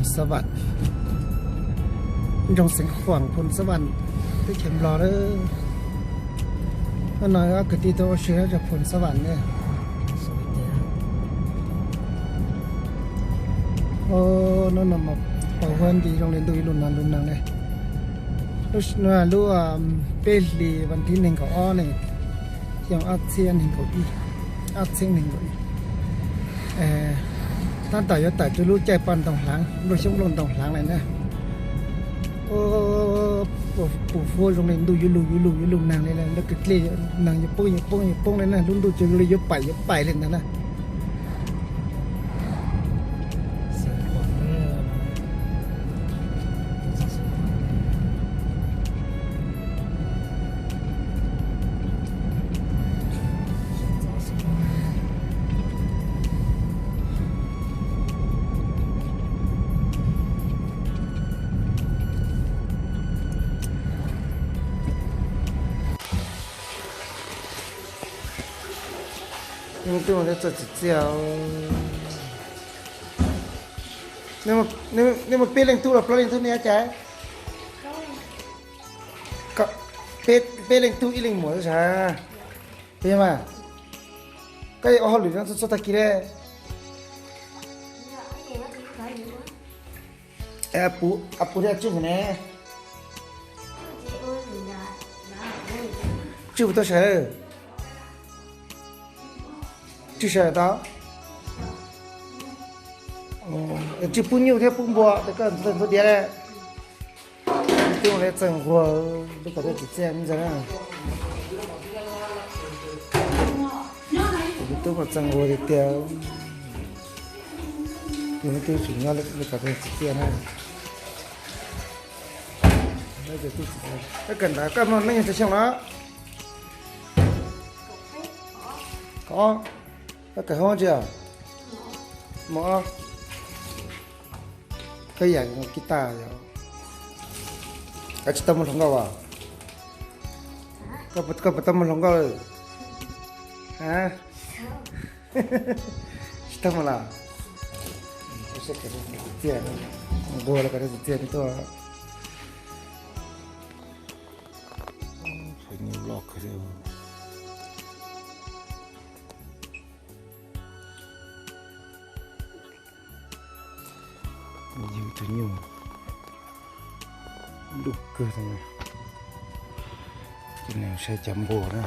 Xav Vam, nroog Xeev Khuam, Phoos Xav Vam, teb chaws Nplog lawm. Hnub no ob kwv tij tuaj ua si rau Phoos Xav Vam ne. Hnub no mas pos huab nti zoo li ntuj yuav lug nag lug nag ne. Lub, lub peb hlis vas thib nees nkaum ob ne, xyoo ob txhiab nees nkaum ib, ob txhiab nees nkaum ib. Tab tom yuav tawm rau lub caij poj ntoo hlaav, nplooj xyoob nplooj ntoo hlaav lawm na. Pus huab zoo li ntuj yuav lug yuav lug yuav lug nag li, lub kwv dlej nag yuav poob yuav poob yuav poob li na, lub ntuj zoo li yuav paim yuav paim li ntag na. Tub txawj txiv txiaj. Nej muaj peb leej tub los plaub leej tub nej cov? Peb leej tub ib leej muam xwb sav. Puas yog mas? Koj ua hauj lwm no txog tag kis li? Puv thiab Tswj ne? Tswj puas tuaj sawv? Tswj sawv tau. Tswj pub nyuj thiab pub npua, koj ntxuav diav li. Tub txawj nquag, lub kos txiv txiaj ntxawg na. Tub mas txawj nquag tiag tiag. Tus no twb tseem nyob lub kos txiv txiaj na. Koj kawm ntawv koj muaj hnub nyoog tsawg xyoo no? Kaum ob. Koj kawm hoob tsi? Mos ob. Koj yam kis tas yog koj tsis tau muaj hluas nkauj as? Koj puas tau muaj hluas nkauj lawm? A, tsis tau muaj los? Nquag los koj txiv txiaj tuaj. Yug tus nyuj lub kawg, saib cov npua na.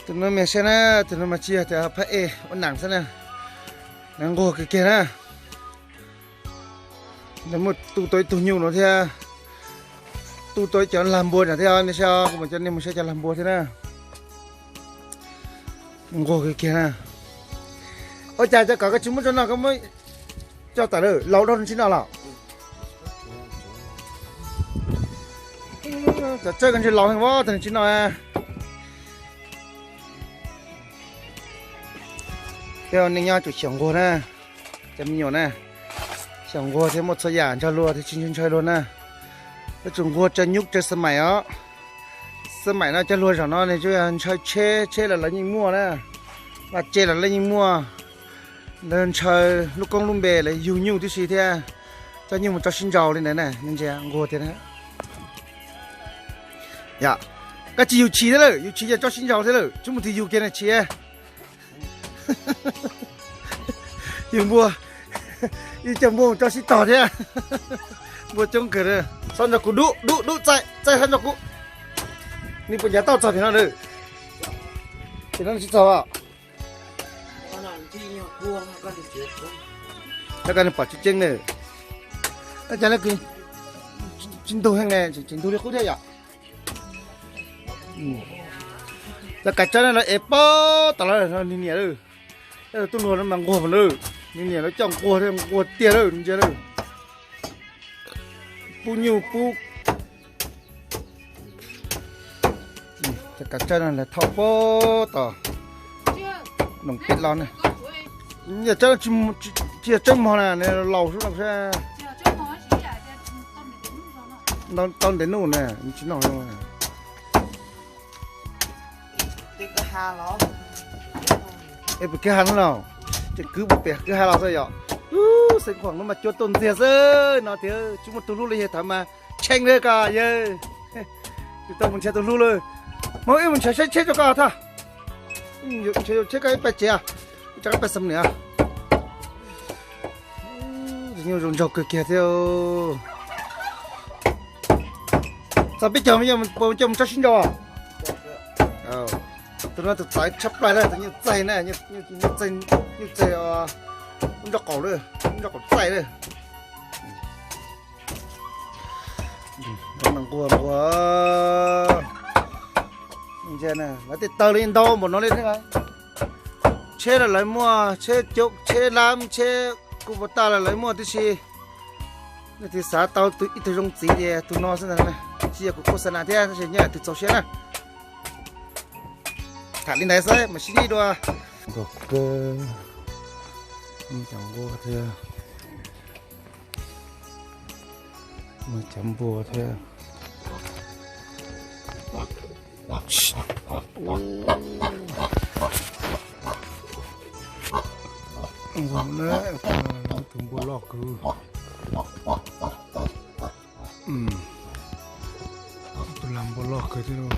Tus no mas saib na, tus no mas tsis yog tias phab ej ua nam xwb na, nws nquag kiag kiag na. Nws muaj tu tau ib tug nyuj no thiab, tu tau ib cov lag npua no thiab, nej saib, kuv mam coj nej mus saib cov lag npua thiab na. Nquag kiag kiag na. Ua cas cov kom koj tsis muab tso noj koj muab coj tawm lawm, laus dhau nws tsis noj los? Cov tsawb koj ntshe laus heev os, nws tsis noj. Peb ua neej nyob tsum xyaum nquag na, cov me nyuam na. Xyaum nquag thiaj muaj txhua yam ntshaw luag thiaj tsis ntshaw luag na. Yuav tsum nquag tsawg nyub tsawg xab maim os. Xab maim no cov luag zaum no nws tsuas yog ntshaw tsheb, tsheb los lawv yeej muaj na. Vaj tse los lawv yeej muaj. Lawv ntshaw lub koob lub npe, lawv yug nyuj tib si thiab coj nyuj mus tso sib ntsau li ntawd na, nej ntsia nquag tiag na. Yog, koj tsis yug tshis thiab lawm, yug tshis yog tso sib ntsau thiab lawm, tsuas muaj tus yug kiag na tshis. Yug npua, yug cov npua mus tso sib tog thiab. Npua coob kawg. Txhob nco kuv dub, dub, dub, txaij, txaij txhob nco kuv. Nws puas ncav tau txog pem no lawm? Pem no tsis txog os. Koj nws pom tsis ceeb na. Cas tsis ntug heev ne, tsis ntug li qub thiab yom. Cov kav tsawb no lawv ev pob tom lawv niam lawm. Tuaj luag no mas nquag mas lawm, niam lawv coj nquag thiab, nquag tiag lawm ntsia lawm. Pub nyuj pub. Cov kav tsawb no lawv thauj pob tom noom pem los na. Yog tsawb, tsis yog tsawb mog na, nws laus xwb no. Tau ntev nuj na, tsis noj. Es puas kiag ha no los? Tseem kwv puag pem kwv hais los xwb yom. Xeev Khuam no mas cua tuaj ntxiag xwb no tiag, tsis muaj tus hlub li yawg, thaum mas tshee li ko yawg. Tsis tau mus nrhiav tus hlub li. Mas wb mus nrhiav saib tsheb rau koj thiab. Nrhiav tsheb koj ib pab tsev, ib rov qab pab xam niam. Tus nyuj zoo nraug kawg kiag thiab. Txog peb caug, puas coj mus tso sib nraus? Tus no tus txawv tshaj plaws na, tus nyuj txaij na, nyuj txaij, lub nraub qaum, lub nraub qaum txaij na. Nquag, nquag. Lawv tej taw li ntau npaum no li thiab. Tsheb los lawv muaj, tsheb coob, tsheb lab, tsheb kuj puas taj los lawv muaj tib si. Nej twg xav tau ib tug zoo txiv ces tus no xwb ntag. Tsis yog kuv khos xa nas thiab, tab sis nyob twg txaus siab na. Tham li ntawd xwb mas sib ntsib dua. Nquag kawg, muaj cov nquag thiab, muaj cov npua thiab. Nquag na, tus npua loj kawg. Tus lag npua loj kawg thiab.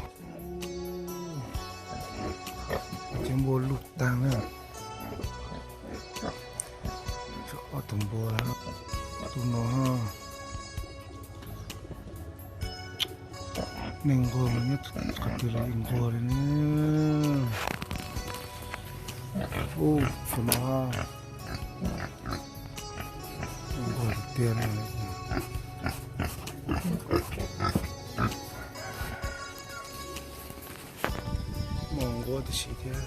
Cov npua luj tag na. Ob tug npua, tus no. Neeg nquag mas nyob qhov twg los yeej nquag li ne. Ub, tus no nquag tiag tiag. Muaj nquag tib si thiab.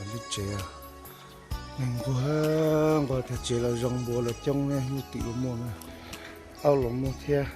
Lub tsev, neeg nquag, nquag tag tsev los zoo, npua los coob, lub tim los muaj na, aub los muaj thiab.